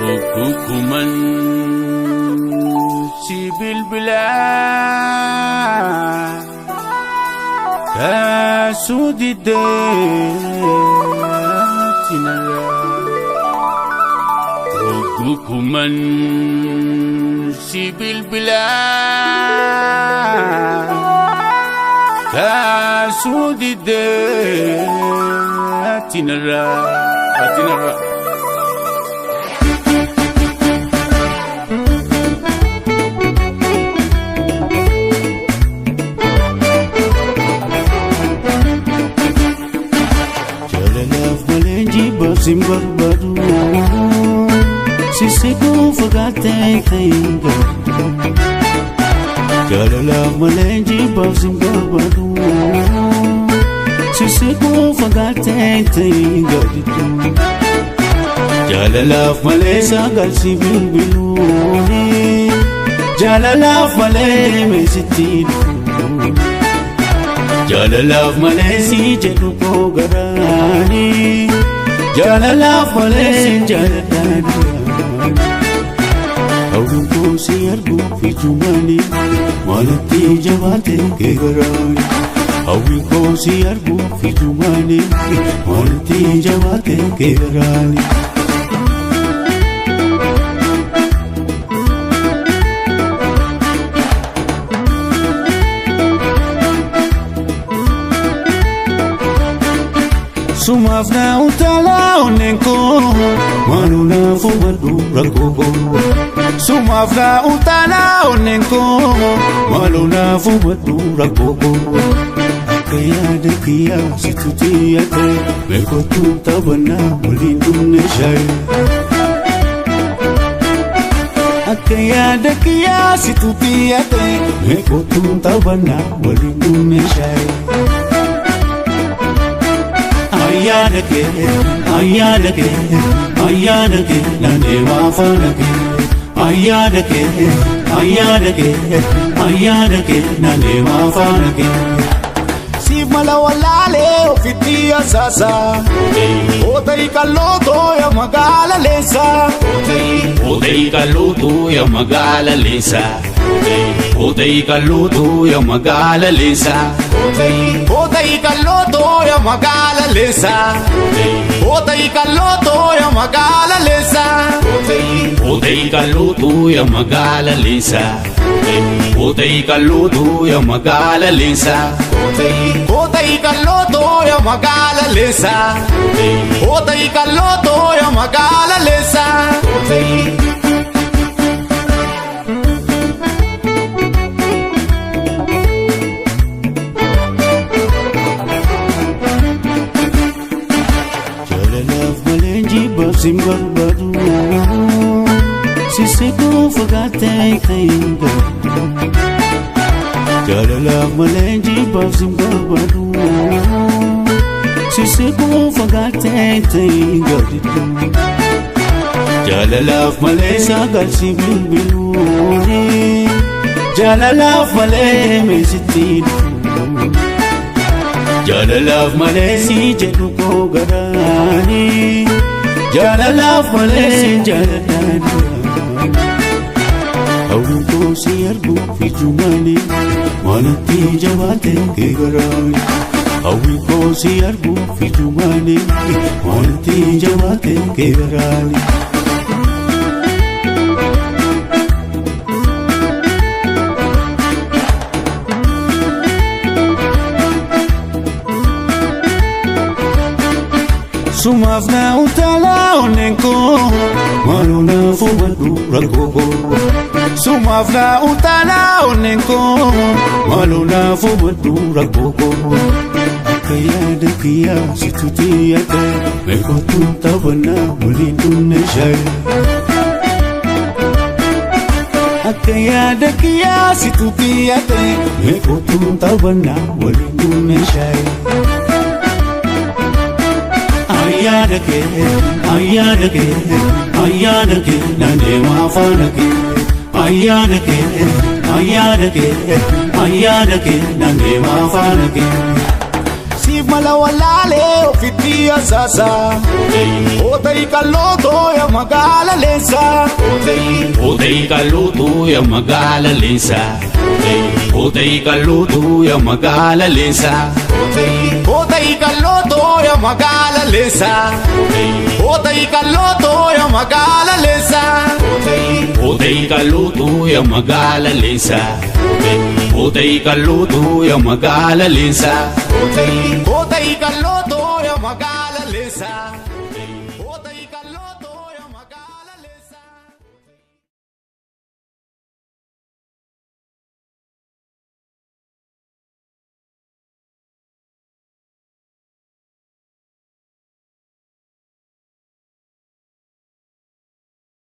Hukuman sibil bila kasudide tinara Hukuman sibil bila kasudide tinara tinara Sim barbadu sisiku fagate khainga jalala malenji bab sim barbadu sisiku fagate khainga jalala malesa galsi bilbiluni jalala male mesiti jalala malesi jedu ko garani Jalala malee jaladani Hawwiin koo si arguu fi jumani Maalatti jabaate kee garaani Hawwiin koo si arguu fi jumani Maalatti jabaate kee garaani Sumaaf na utala onneen koo maaloo naaf hubadhu rakkoo koo. Sumaaf na utala onneen koo maaloo naaf hubadhu rakkoo koo. Akka yaada kiyyaa situ xiyyaate beekottuu taphannaa waliin dhumne shaayee. Akka yaada kiyyaa situ xiyyaate beekottuu taphannaa waliin dhumne shaayee. Ayyaanake ayyaanake ayyaanake naannoo afaanake ayyaanake ayyaanake ayyaanake naannoo afaanake. Siif mala walaalee ofitti asaasa Ootay kallootoo yaa magaala leessa Ootay kallootoo yaa magaala leessa Ootay kallootoo yaa magaala leessa Ootay kallootoo yaa magaala leessa Ootay kallootoo yaa magaala leessa Ootay kallootoo yaa magaala leessa Ootay kallootoo yaa magaala leessa Ootay kallootoo yaa magaala leessa Ootay kallootoo yaa magaala leessa. Jalalaaf malee jibbaaf sim barbaadu sisiku fagaate khainga Jalalaaf malee jibbaaf sim barbaadu sisiku fagaate khainga Jalalaaf malee sagalsi bilbiluuni Jalalaaf malee meesitti Jalalaaf malee si jedhu koo garaani Jalalaaf malee jaladani Hawwiin koo si arguu fi jumani Maalatti jabaate kee garaani Hawwiin koo si arguu fi jumani Maalatti jabaate kee garaani. Sumaaf na utala onneen koo maaloo naaf hubadhu rakkoo koo. Sumaaf na utala onneen koo maaloo naaf hubadhu rakkoo koo. Akka yaada kiyyaa situ xiyyaate beekottuu taphannaa waliin dhumne shaayee. Akka yaada kiyyaa situ xiyyaate beekottuu taphannaa waliin dhumne shaayee. Ayyaanake ayyaanake ayyaanake naannoo afaanake ayyaanake ayyaanake ayyaanake naannoo afaanake. Siif mala wallaalee ofitti asaasa. Oota'ii qal'ootoo yaa magaala leensaa. Oota'ii qal'ootuu yaa magaala leensaa. Oota'ii qal'ootuu yaa magaala leensaa. Oota'ii qal'ootoo yaa magaala leensaa. Oota'ii qal'ootoo yaa magaala leensaa. Oota'ii qal'ootuu yaa magaala leensaa. Oota'ii qal'ootuu yaa magaala leensaa. Oota'ii qal'ootoo yaa magaala leensaa.